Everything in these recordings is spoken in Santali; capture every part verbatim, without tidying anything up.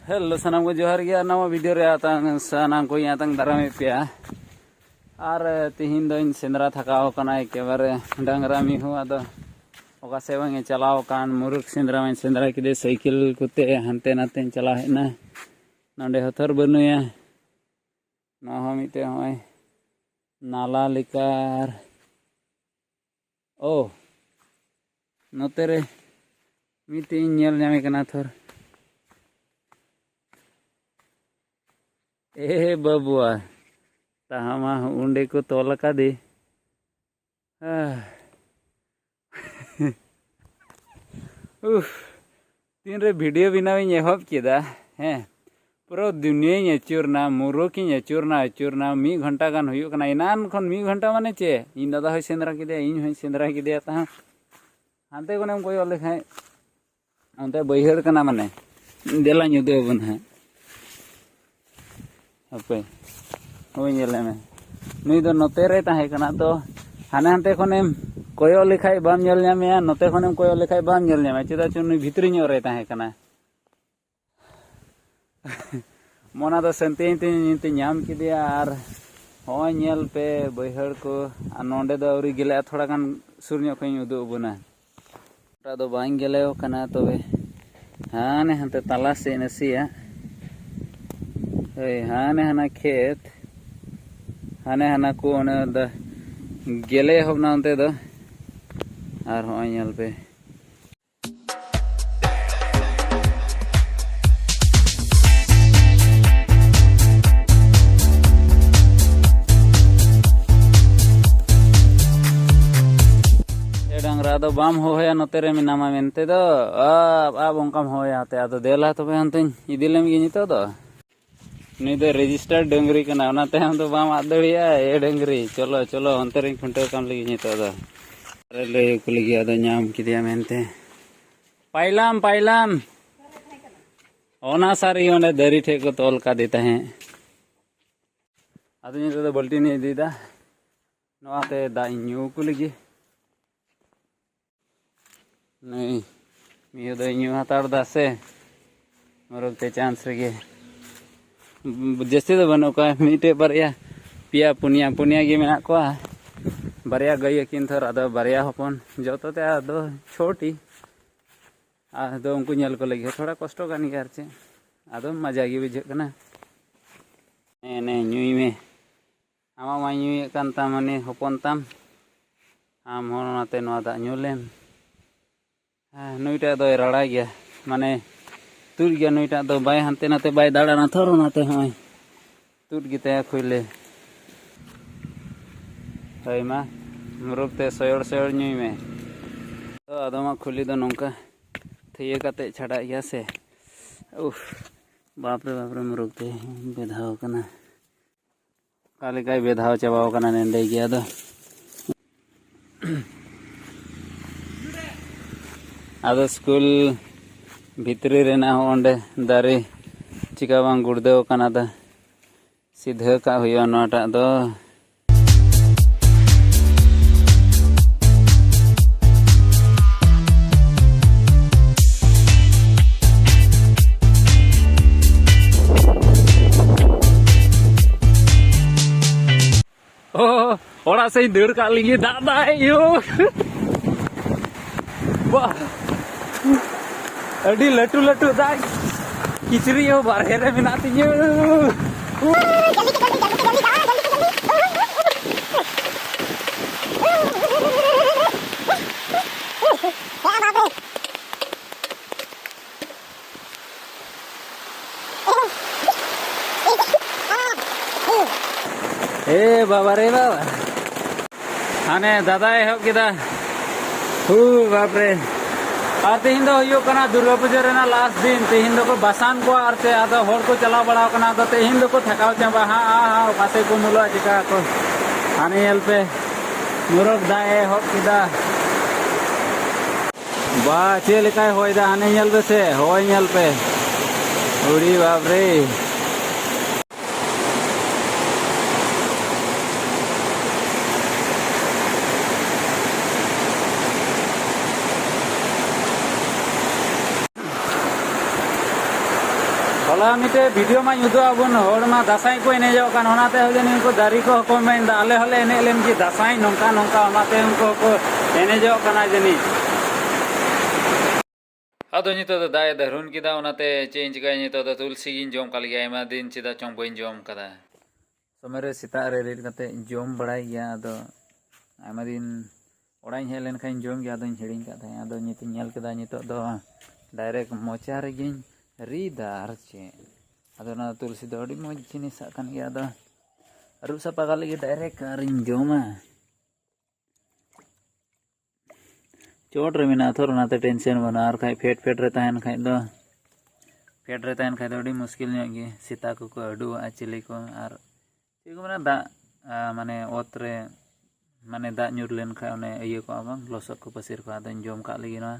ᱦᱮᱞᱳ, ᱥᱟᱱᱟᱢ ᱠᱚ ᱡᱚᱦᱟᱨ ᱜᱮ᱾ ᱟᱨ ᱱᱟᱣᱟ ᱵᱷᱤᱰᱤᱭᱳ ᱨᱮ ᱟᱛᱟᱝ ᱥᱟᱱᱟᱢ ᱠᱚᱧ ᱟᱛᱟᱝ ᱫᱟᱨᱟᱢᱮᱫ ᱯᱮᱭᱟ᱾ ᱟᱨ ᱛᱤᱦᱤᱧ ᱫᱚᱧ ᱥᱮᱸᱫᱽᱨᱟ ᱛᱷᱟᱠᱟᱣ ᱟᱠᱟᱱᱟ ᱮᱠᱮᱵᱟᱨᱮ ᱰᱟᱝᱨᱟ ᱢᱤᱦᱩ᱾ ᱟᱫᱚ ᱚᱠᱟ ᱥᱮᱫ ᱵᱟᱝ ᱮ ᱪᱟᱞᱟᱣ ᱟᱠᱟᱱ, ᱢᱩᱨᱩᱠ ᱥᱮᱸᱫᱽᱨᱟ ᱢᱟᱧ ᱥᱮᱸᱫᱽᱨᱟ ᱠᱮᱫᱮ, ᱥᱟᱭᱠᱮᱞ ᱠᱚᱛᱮ ᱦᱟᱱᱛᱮ ᱱᱟᱛᱮᱧ ᱪᱟᱞᱟᱣ ᱦᱮᱡ ᱮᱱᱟ᱾ ᱱᱚᱰᱮ ᱦᱚᱸ ᱛᱷᱚᱨ ᱵᱟᱹᱱᱩᱭᱟ᱾ ᱱᱚᱣᱟ ᱦᱚᱸ ᱢᱤᱫᱴᱮᱡ ᱦᱚᱸᱜᱼᱚᱭ ᱱᱟᱞᱟ ᱞᱮᱠᱟ᱾ ᱟᱨ ᱳ, ᱱᱚᱛᱮ ᱨᱮ ᱢᱤᱫᱴᱮᱡ ᱤᱧ ᱧᱮᱞ ᱧᱟᱢᱮ ᱠᱟᱱᱟ ᱛᱷᱚᱨ᱾ ᱮ ᱵᱟᱹᱵᱩᱣᱟ, ᱛᱟᱦᱟ ᱢᱟ ᱚᱸᱰᱮ ᱠᱚ ᱛᱚᱞ ᱟᱠᱟᱫᱮ᱾ ᱦᱮᱸ᱾ ᱩᱦ, ᱛᱤᱱᱨᱮ ᱵᱷᱤᱰᱤᱭᱳ ᱵᱮᱱᱟᱣ ᱤᱧ ᱮᱦᱚᱵ ᱠᱮᱫᱟ, ᱦᱮᱸ, ᱯᱩᱨᱟᱹ ᱫᱩᱱᱤᱭᱟᱹᱧ ᱟᱹᱪᱩᱨᱱᱟ, ᱢᱩᱨᱩᱠᱤᱧ ᱟᱹᱪᱩᱨᱱᱟ, ᱟᱹᱪᱩᱨᱱᱟ᱾ ᱢᱤᱫ ᱜᱷᱚᱱᱴᱟ ᱜᱟᱱ ᱦᱩᱭᱩᱜ ᱠᱟᱱᱟ᱾ ᱮᱱᱟᱱ ᱠᱷᱚᱱ ᱢᱤᱫ ᱜᱷᱚᱱᱴᱟ ᱢᱟᱱᱮ ᱪᱮᱫ? ᱤᱧ ᱫᱟᱫᱟ ᱦᱚᱸᱭ ᱥᱮᱸᱫᱽᱨᱟ ᱠᱮᱫᱮᱭᱟ, ᱤᱧ ᱦᱚᱸᱧ ᱥᱮᱸᱫᱽᱨᱟ ᱠᱮᱫᱮᱭᱟ᱾ ᱛᱟᱦᱮᱸ ᱦᱟᱱᱛᱮ ᱠᱷᱚᱱᱮᱢ ᱠᱚᱭᱚᱜ ᱞᱮᱠᱷᱟᱡ ᱚᱱᱛᱮ ᱵᱟᱹᱭᱦᱟᱹᱲ ᱠᱟᱱᱟ, ᱢᱟᱱᱮ ᱫᱮᱞᱟᱧ ᱩᱫᱩᱜ ᱟᱵᱚᱱ ᱦᱟᱸᱜ᱾ ᱦᱟᱯᱮ, ᱦᱳᱭ, ᱧᱮᱞᱮ ᱢᱮ, ᱱᱩᱭ ᱫᱚ ᱱᱚᱛᱮ ᱨᱮ ᱛᱟᱦᱮᱸ ᱠᱟᱱᱟ᱾ ᱛᱚ ᱦᱟᱱᱮ ᱦᱟᱱᱛᱮ ᱠᱷᱚᱱᱮᱢ ᱠᱚᱭᱚᱜ ᱞᱮᱠᱷᱟᱡ ᱵᱟᱢ ᱧᱮᱞ ᱧᱟᱢᱮᱭᱟ, ᱱᱚᱛᱮ ᱠᱷᱚᱱᱮᱢ ᱠᱚᱭᱚᱜ ᱞᱮᱠᱷᱟᱡ ᱵᱟᱢ ᱧᱮᱞ ᱧᱟᱢᱮᱭᱟ, ᱪᱮᱫᱟᱜ ᱪᱚ ᱱᱩᱭ ᱵᱷᱤᱛᱨᱤ ᱧᱚᱜ ᱨᱮ ᱛᱟᱦᱮᱸ ᱠᱟᱱᱟ᱾ ᱢᱚᱱᱟ ᱫᱚ ᱥᱟᱹᱱᱛᱤᱭᱮᱱ ᱛᱤᱧ, ᱧᱟᱢ ᱠᱮᱫᱮᱭᱟ᱾ ᱟᱨ ᱦᱚᱸᱜᱼᱚᱭ ᱧᱮᱞ ᱯᱮ ᱵᱟᱹᱭᱦᱟᱹᱲ ᱠᱚ, ᱟᱨ ᱱᱚᱸᱰᱮ ᱫᱚ ᱟᱹᱣᱨᱤ ᱜᱮᱞᱮᱜᱼᱟ, ᱛᱷᱚᱲᱟ ᱜᱟᱱ ᱥᱩᱨ ᱧᱚᱜ ᱠᱷᱚᱱ ᱤᱧ ᱩᱫᱩᱜ ᱟᱵᱚᱱᱟ᱾ ᱜᱚᱴᱟ ᱫᱚ ᱵᱟᱝ ᱜᱮᱞᱮᱣ ᱠᱟᱱᱟ, ᱛᱚᱵᱮ ᱦᱟᱱᱮ ᱦᱟᱱᱛᱮ ᱛᱟᱞᱟ ᱥᱮᱫ ᱱᱟᱥᱮᱭᱟᱜ, ᱦᱳᱭ, ᱦᱟᱱᱮ ᱦᱟᱱᱟ ᱠᱷᱮᱛ, ᱦᱟᱱᱮ ᱦᱟᱱᱟ ᱠᱚ, ᱚᱱᱮ ᱫᱚ ᱜᱮᱞᱮ ᱮᱦᱚᱵ ᱱᱟ ᱚᱱᱛᱮ ᱫᱚ᱾ ᱟᱨ ᱦᱚᱸᱜᱼᱚᱭ ᱧᱮᱞ ᱯᱮ, ᱮ ᱰᱟᱝᱨᱟ ᱫᱚ ᱵᱟᱢ ᱦᱚᱦᱚᱭᱟ ᱱᱚᱛᱮ ᱨᱮ ᱢᱮᱱᱟᱢᱟ ᱢᱮᱱᱛᱮ ᱫᱚ, ᱟᱵ ᱟᱵ ᱚᱱᱠᱟᱢ ᱦᱚᱦᱚᱭᱟ᱾ ᱦᱟᱛᱮ ᱟᱫᱚ ᱫᱮᱞᱟ ᱛᱚᱵᱮ ᱦᱟᱱᱛᱮᱧ ᱤᱫᱤ ᱞᱮᱢ ᱜᱮ ᱱᱤᱛᱚᱜ ᱫᱚ᱾ ᱱᱩᱭ ᱫᱚ ᱨᱮᱡᱤᱥᱴᱟᱨ ᱰᱟᱹᱝᱨᱤ ᱠᱟᱱᱟ, ᱚᱱᱟᱛᱮ ᱟᱢ ᱫᱚ ᱵᱟᱢ ᱟᱫ ᱫᱟᱲᱮᱭᱟᱜᱼᱟ᱾ ᱮ ᱰᱟᱹᱝᱨᱤ, ᱪᱚᱞᱚ, ᱪᱚᱞᱚ, ᱚᱱᱛᱮ ᱨᱤᱧ ᱠᱷᱩᱱᱴᱟᱹᱣ ᱠᱟᱢ ᱞᱟᱹᱜᱤᱫ ᱱᱤᱛᱚᱜ ᱫᱚ᱾ ᱟᱨᱮ ᱞᱟᱹᱭ ᱟᱠᱚ ᱞᱟᱹᱜᱤᱫ, ᱟᱫᱚ ᱧᱟᱢ ᱠᱮᱫᱮᱭᱟ ᱢᱮᱱᱛᱮ᱾ ᱯᱟᱭᱞᱟᱢ, ᱯᱟᱭᱞᱟᱢ᱾ ᱚᱱᱟ ᱥᱟᱹᱨᱤ ᱚᱸᱰᱮ ᱫᱟᱨᱮ ᱴᱷᱮᱡ ᱠᱚ ᱛᱚᱞ ᱠᱟᱫᱮ ᱛᱟᱦᱮᱸᱫ᱾ ᱟᱫᱚ ᱱᱤᱛᱚᱜ ᱫᱚ ᱵᱟᱹᱞᱴᱤᱱ ᱤᱧ ᱤᱫᱤᱭᱮᱫᱟ, ᱱᱚᱣᱟᱛᱮ ᱫᱟᱜ ᱤᱧ ᱧᱩ ᱟᱠᱚ ᱞᱟᱹᱜᱤᱫ᱾ ᱱᱩᱭ ᱢᱤᱭᱟᱹ ᱫᱚᱭ ᱧᱩ ᱦᱟᱛᱟᱲ ᱫᱟ ᱥᱮ᱾ ᱢᱩᱨᱩᱠ ᱛᱮ ᱪᱟᱱᱥ ᱨᱮᱜᱮ᱾ ᱡᱟᱹᱥᱛᱤ ᱫᱚ ᱵᱟᱹᱱᱩᱜ ᱠᱚᱣᱟ, ᱢᱤᱫᱴᱮᱡ ᱵᱟᱨᱭᱟ, ᱯᱮᱭᱟ ᱯᱩᱱᱭᱟ, ᱯᱩᱱᱭᱟ ᱜᱮ ᱢᱮᱱᱟᱜ ᱠᱚᱣᱟ᱾ ᱵᱟᱨᱭᱟ ᱜᱟᱹᱭ ᱟᱹᱠᱤᱱ ᱛᱷᱚᱨ, ᱟᱫᱚ ᱵᱟᱨᱭᱟ ᱦᱚᱯᱚᱱ, ᱡᱚᱛᱚ ᱛᱮ ᱟᱫᱚ ᱪᱷᱚᱴᱤ᱾ ᱟᱫᱚ ᱩᱱᱠᱩ ᱧᱮᱞ ᱠᱚ ᱞᱟᱹᱜᱤᱫ ᱦᱚᱸ ᱛᱷᱚᱲᱟ ᱠᱚᱥᱴᱚ ᱠᱟᱱ ᱜᱮᱭᱟ, ᱟᱨ ᱪᱮᱫ, ᱟᱫᱚ ᱢᱟᱡᱟ ᱜᱮ ᱵᱩᱡᱷᱟᱹᱜ ᱠᱟᱱᱟ᱾ ᱱᱮ, ᱱᱮ, ᱧᱩᱭ ᱢᱮ᱾ ᱟᱢᱟᱜ ᱢᱟᱭ ᱧᱩᱭᱮᱫ ᱠᱟᱱ ᱛᱟᱢ, ᱩᱱᱤ ᱦᱚᱯᱚᱱ ᱛᱟᱢ, ᱟᱢ ᱦᱚᱸ ᱚᱱᱟᱛᱮ ᱱᱚᱣᱟ ᱫᱟᱜ ᱧᱩ ᱞᱮᱢ᱾ ᱦᱮᱸ, ᱱᱩᱭᱴᱟᱜ ᱫᱚᱭ ᱨᱟᱲᱟ ᱜᱮᱭᱟ, ᱢᱟᱱᱮ ᱛᱩᱫ ᱜᱮᱭᱟ ᱱᱩᱭᱴᱟᱜ ᱫᱚ, ᱵᱟᱭ ᱦᱟᱱᱛᱮ ᱱᱟᱛᱮ ᱵᱟᱭ ᱫᱟᱬᱟᱱᱟ ᱛᱷᱚᱨ, ᱚᱱᱟᱛᱮ ᱦᱚᱸᱜᱼᱚᱭ ᱛᱩᱫ ᱜᱮᱛᱟᱭᱟ ᱠᱷᱩᱭᱞᱟᱹ᱾ ᱦᱳᱭ ᱢᱟ, ᱢᱩᱨᱩᱠ ᱛᱮ ᱥᱚᱭᱚᱲ ᱥᱚᱭᱚᱲ ᱧᱩᱭ ᱢᱮ᱾ ᱛᱚ ᱟᱫᱚᱢᱟᱜ ᱠᱷᱩᱞᱤ ᱫᱚ ᱱᱚᱝᱠᱟ ᱛᱷᱤᱭᱟᱹ ᱠᱟᱛᱮ ᱪᱷᱟᱰᱟᱜ ᱜᱮᱭᱟ ᱥᱮ᱾ ᱩᱦ, ᱵᱟᱯᱨᱮ ᱵᱟᱯᱨᱮ, ᱢᱩᱨᱩᱠ ᱛᱮ ᱵᱮᱫᱷᱟᱣ ᱠᱟᱱᱟ᱾ ᱚᱠᱟ ᱞᱮᱠᱟᱭ ᱵᱮᱫᱷᱟᱣ ᱪᱟᱵᱟᱣ ᱠᱟᱱᱟ ᱱᱮᱸᱰᱮ ᱜᱮ ᱟᱫᱚ᱾ ᱟᱫᱚ ᱥᱠᱩᱞ ᱵᱷᱤᱛᱨᱤ ᱨᱮᱱᱟᱜ ᱦᱚᱸ ᱚᱸᱰᱮ ᱫᱟᱨᱮ ᱪᱤᱠᱟ ᱵᱟᱝ ᱜᱩᱲᱫᱟᱹᱣ ᱠᱟᱱᱟ, ᱟᱫᱚ ᱥᱤᱫᱷᱟᱹ ᱠᱟᱜ ᱦᱩᱭᱩᱜᱼᱟ ᱱᱚᱣᱟᱴᱟᱜ ᱫᱚ᱾ ᱚ, ᱚᱲᱟᱜ ᱥᱮᱫ ᱤᱧ ᱫᱟᱹᱲ ᱠᱟᱜ ᱞᱟᱹᱜᱤᱫ, ᱫᱟᱜ ᱫᱟᱭ, ᱤᱭᱳ᱾ ᱵᱟ, ᱟᱹᱰᱤ ᱞᱟᱹᱴᱩ ᱞᱟᱹᱴᱩ ᱫᱟᱜ, ᱠᱤᱪᱨᱤᱡ ᱦᱚᱸ ᱵᱟᱨᱦᱮ ᱨᱮ ᱢᱮᱱᱟᱜ ᱛᱤᱧᱟᱹ᱾ ᱮ ᱵᱟᱵᱟ ᱨᱮ ᱵᱟᱵᱟ, ᱦᱟᱱᱮ ᱫᱟᱫᱟᱭ ᱮᱦᱚᱵ ᱠᱮᱫᱟ᱾ ᱦᱩ, ᱵᱟᱯ ᱨᱮ᱾ ᱟᱨ ᱛᱮᱦᱮᱧ ᱫᱚ ᱦᱩᱭᱩᱜ ᱠᱟᱱᱟ ᱫᱩᱨᱜᱟ ᱯᱩᱡᱟᱹ ᱨᱮᱱᱟᱜ ᱞᱟᱥᱴ ᱫᱤᱱ᱾ ᱛᱮᱦᱮᱧ ᱫᱚᱠᱚ ᱵᱟᱥᱟᱱ ᱠᱚᱣᱟ ᱟᱨ ᱪᱮᱫ, ᱟᱫᱚ ᱦᱚᱲ ᱠᱚ ᱪᱟᱞᱟᱣ ᱵᱟᱲᱟᱣ ᱠᱟᱱᱟ, ᱟᱫᱚ ᱛᱮᱦᱮᱧ ᱫᱚᱠᱚ ᱛᱷᱟᱠᱟᱣ ᱪᱟᱵᱟ ᱦᱟᱸᱜ, ᱦᱟᱸᱜ, ᱦᱟᱸᱜ, ᱚᱠᱟ ᱥᱮᱫ ᱠᱚ ᱩᱢᱩᱞᱚᱜᱼᱟ, ᱪᱤᱠᱟᱹ ᱟᱠᱚ᱾ ᱦᱟᱱᱮ ᱧᱮᱞ ᱯᱮ, ᱢᱩᱨᱩᱠ ᱫᱟᱜ ᱮ ᱮᱦᱚᱵ ᱠᱮᱫᱟ᱾ ᱵᱟ, ᱪᱮᱫ ᱞᱮᱠᱟᱭ ᱦᱚᱭ ᱫᱟ, ᱦᱟᱱᱮ ᱧᱮᱞ ᱯᱮᱥᱮ, ᱦᱚᱭ ᱧᱮᱞ ᱯᱮ᱾ ᱩᱲᱤ ᱵᱟᱯ ᱨᱮ᱾ ᱦᱚᱞᱟ ᱢᱤᱫᱴᱮᱡ ᱵᱷᱤᱰᱤᱭᱳ ᱢᱟᱧ ᱩᱫᱩᱜ ᱟᱵᱚᱱ, ᱦᱚᱲ ᱢᱟ ᱫᱟᱸᱥᱟᱭ ᱠᱚ ᱮᱱᱮᱡᱚᱜ ᱠᱟᱱ, ᱚᱱᱟᱛᱮ ᱦᱚᱸ ᱡᱟᱹᱱᱤᱡ ᱩᱱᱠᱩ ᱫᱟᱨᱮ ᱠᱚᱦᱚᱸ ᱠᱚ ᱢᱮᱱᱫᱟ, "ᱟᱞᱮ ᱦᱚᱸᱞᱮ ᱮᱱᱮᱡ ᱞᱮᱱ ᱜᱮ ᱫᱟᱸᱥᱟᱭ, ᱱᱚᱝᱠᱟ ᱱᱚᱝᱠᱟ", ᱚᱱᱟᱛᱮ ᱩᱱᱠᱩ ᱦᱚᱸᱠᱚ ᱮᱱᱮᱡᱚᱜ ᱠᱟᱱᱟ ᱡᱟᱹᱱᱤᱡ᱾ ᱟᱫᱚ ᱱᱤᱛᱚᱜ ᱫᱚ ᱫᱟᱜ ᱮ ᱫᱟᱹᱨᱩᱱ ᱠᱮᱫᱟ, ᱚᱱᱟᱛᱮ ᱪᱮᱫ ᱤᱧ ᱪᱤᱠᱟᱹᱭᱟ, ᱱᱤᱛᱚᱜ ᱫᱚ ᱛᱩᱞᱥᱤ ᱜᱤᱧ ᱡᱚᱢ ᱠᱟᱜ ᱞᱮᱜᱮ, ᱟᱭᱢᱟ ᱫᱤᱱ ᱪᱮᱫᱟᱜ ᱪᱚᱝ ᱵᱟᱹᱧ ᱡᱚᱢ ᱠᱟᱫᱟ᱾ ᱥᱚᱢᱚᱭ ᱨᱮ ᱥᱮᱛᱟᱜ ᱨᱮ ᱨᱤᱫ ᱠᱟᱛᱮ ᱡᱚᱢ ᱵᱟᱲᱟᱭ ᱜᱮᱭᱟ, ᱟᱫᱚ ᱟᱭᱢᱟ ᱫᱤᱱ ᱚᱲᱟᱜ ᱤᱧ ᱦᱮᱡ ᱞᱮᱱᱠᱷᱟᱱ ᱡᱚᱢ ᱜᱮᱭᱟ, ᱟᱫᱚᱧ ᱦᱤᱲᱤᱧ ᱠᱟᱜ ᱛᱟᱦᱮᱸᱫ᱾ ᱟᱫᱚ ᱱᱤᱛᱚᱧ ᱧᱮᱞ ᱠᱮᱫᱟ, ᱱᱤᱛᱚᱜ ᱫᱚ ᱰᱟᱭᱨᱮᱠᱴ ᱢᱚᱪᱟ ᱨᱮᱜᱮᱧ ᱨᱤᱫᱟ, ᱟᱨ ᱪᱮᱫ᱾ ᱟᱫᱚ ᱚᱱᱟ ᱛᱩᱞᱥᱤ ᱫᱚ ᱟᱹᱰᱤ ᱢᱚᱡᱽ ᱡᱤᱱᱤᱥᱟᱜ ᱠᱟᱱ ᱜᱮᱭᱟ, ᱟᱫᱚ ᱟᱹᱨᱩᱵ ᱥᱟᱯᱷᱟ ᱠᱟᱜ ᱞᱟᱹᱜᱤᱫ ᱰᱟᱭᱨᱮᱠᱴ ᱟᱨᱤᱧ ᱡᱚᱢᱟ᱾ ᱪᱚᱴ ᱨᱮ ᱢᱮᱱᱟᱜᱼᱟ ᱛᱷᱚᱨ, ᱚᱱᱟᱛᱮ ᱴᱮᱱᱥᱮᱱ ᱵᱟᱹᱱᱩᱜᱼᱟ᱾ ᱟᱨ ᱠᱷᱟᱡ ᱯᱷᱮᱰ ᱯᱷᱮᱰ ᱨᱮ ᱛᱟᱦᱮᱱ ᱠᱷᱟᱡ ᱫᱚ, ᱯᱷᱮᱰ ᱨᱮ ᱛᱟᱦᱮᱱ ᱠᱷᱟᱡ ᱫᱚ ᱟᱹᱰᱤ ᱢᱩᱥᱠᱤᱞ ᱧᱚᱜ ᱜᱮ, ᱥᱮᱛᱟ ᱠᱚᱠᱚ ᱟᱹᱰᱩᱣᱟᱜᱼᱟ, ᱪᱤᱞᱤ ᱠᱚ, ᱟᱨ ᱪᱮᱫ ᱠᱚ ᱢᱮᱱᱟ, ᱫᱟᱜ, ᱟ, ᱢᱟᱱᱮ ᱚᱛ ᱨᱮ, ᱢᱟᱱᱮ ᱫᱟᱜ ᱧᱩᱨ ᱞᱮᱱᱠᱷᱟᱡ ᱚᱱᱮ ᱤᱭᱟᱹ ᱠᱚᱜᱼᱟ ᱵᱟᱝ, ᱞᱚᱥᱚᱫ ᱠᱚ ᱯᱟᱹᱥᱤᱨ ᱠᱚᱜᱼᱟ᱾ ᱟᱫᱚᱧ ᱡᱚᱢ ᱠᱟᱜ ᱞᱟᱹᱜᱤᱫ ᱱᱚᱣᱟ᱾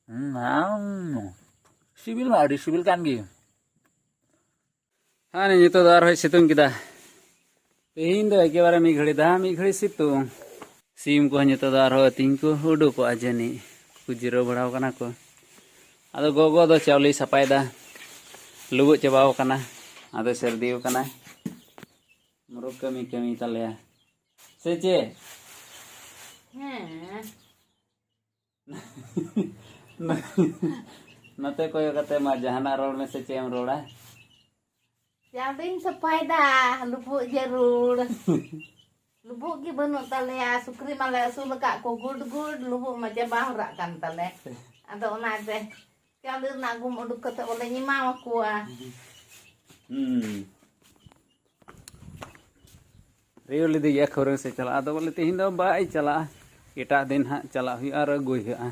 ᱦᱩᱸ, ᱦᱟᱢ᱾ ᱥᱤᱵᱤᱞ ᱢᱟ ᱟᱹᱰᱤ ᱥᱤᱵᱤᱞ ᱠᱟᱱ ᱜᱮ᱾ ᱦᱮᱸ, ᱱᱤᱛᱚᱜ ᱫᱚ ᱟᱨᱦᱚᱸᱭ ᱥᱤᱛᱩᱝ ᱠᱮᱫᱟ᱾ ᱛᱮᱦᱮᱧ ᱫᱚ ᱮᱠᱮᱵᱟᱨᱮ ᱢᱤᱫ ᱜᱷᱟᱹᱲᱤ ᱫᱟᱜ, ᱢᱤᱫ ᱜᱷᱟᱹᱲᱤ ᱥᱤᱛᱩᱝ᱾ ᱥᱤᱢ ᱠᱚᱦᱚᱸ ᱱᱤᱛᱚᱜ ᱫᱚ ᱟᱨᱦᱚᱸ ᱟᱹᱛᱤᱧ ᱠᱚ ᱩᱰᱩᱠᱚᱜᱼᱟ ᱡᱟᱹᱱᱤᱡ, ᱠᱚ ᱡᱤᱨᱟᱹᱣ ᱵᱟᱲᱟᱣ ᱠᱟᱱᱟ ᱠᱚ᱾ ᱟᱫᱚ ᱜᱚᱜᱚ ᱫᱚ ᱪᱟᱣᱞᱮᱭ ᱥᱟᱯᱷᱟᱭᱮᱫᱟ, ᱞᱩᱵᱩᱜ ᱪᱟᱵᱟᱣ ᱠᱟᱱᱟ, ᱟᱫᱚ ᱥᱟᱹᱨᱫᱤᱣ ᱠᱟᱱᱟ᱾ ᱢᱩᱨᱩᱠ ᱠᱟᱹᱢᱤ ᱠᱟᱹᱢᱤ ᱛᱟᱞᱮᱭᱟ, ᱥᱮ ᱪᱮᱫ? ᱦᱮᱸ᱾ ᱱᱚᱛᱮ ᱠᱚᱭᱚᱜ ᱠᱟᱛᱮ ᱢᱟ ᱡᱟᱦᱟᱱᱟᱜ ᱨᱚᱲ ᱢᱮᱥᱮ, ᱪᱮᱫ ᱮᱢ ᱨᱚᱲᱟ? ᱪᱟᱣᱞᱮᱧ ᱥᱟᱯᱷᱟᱭᱮᱫᱟ, ᱞᱩᱵᱩᱜ ᱡᱟᱹᱨᱩᱲ᱾ ᱞᱩᱵᱩᱜ ᱜᱮ ᱵᱟᱹᱱᱩᱜ ᱛᱟᱞᱮᱭᱟ, ᱥᱩᱠᱨᱤ ᱢᱟᱞᱮ ᱟᱹᱥᱩᱞ ᱟᱠᱟᱫ ᱠᱚ ᱜᱩᱰ ᱜᱩᱰ, ᱞᱩᱵᱩᱜ ᱢᱟ ᱪᱟᱵᱟ ᱦᱚᱨᱟᱜ ᱠᱟᱱ ᱛᱟᱞᱮ᱾ ᱟᱫᱚ ᱚᱱᱟᱛᱮ ᱪᱟᱣᱞᱮ ᱨᱮᱱᱟᱜ ᱜᱩᱢ ᱩᱰᱩᱠ ᱠᱟᱛᱮ ᱵᱚᱞᱮᱧ ᱮᱢᱟ ᱟᱠᱚᱣᱟ᱾ ᱦᱩᱸ᱾ ᱨᱤᱣ ᱞᱮᱫᱮ ᱜᱮᱭᱟ ᱠᱷᱟᱹᱣᱨᱟᱹ ᱥᱮ ᱪᱟᱞᱟᱜᱼᱟ, ᱟᱫᱚ ᱵᱚᱞᱮ ᱛᱮᱦᱮᱧ ᱫᱚ ᱵᱟᱭ ᱪᱟᱞᱟᱜᱼᱟ, ᱮᱴᱟᱜ ᱫᱤᱱ ᱦᱟᱸᱜ ᱪᱟᱞᱟᱜ ᱦᱩᱭᱩᱜᱼᱟ ᱟᱨ ᱟᱹᱜᱩᱭ ᱦᱩᱭᱩᱜᱼᱟ᱾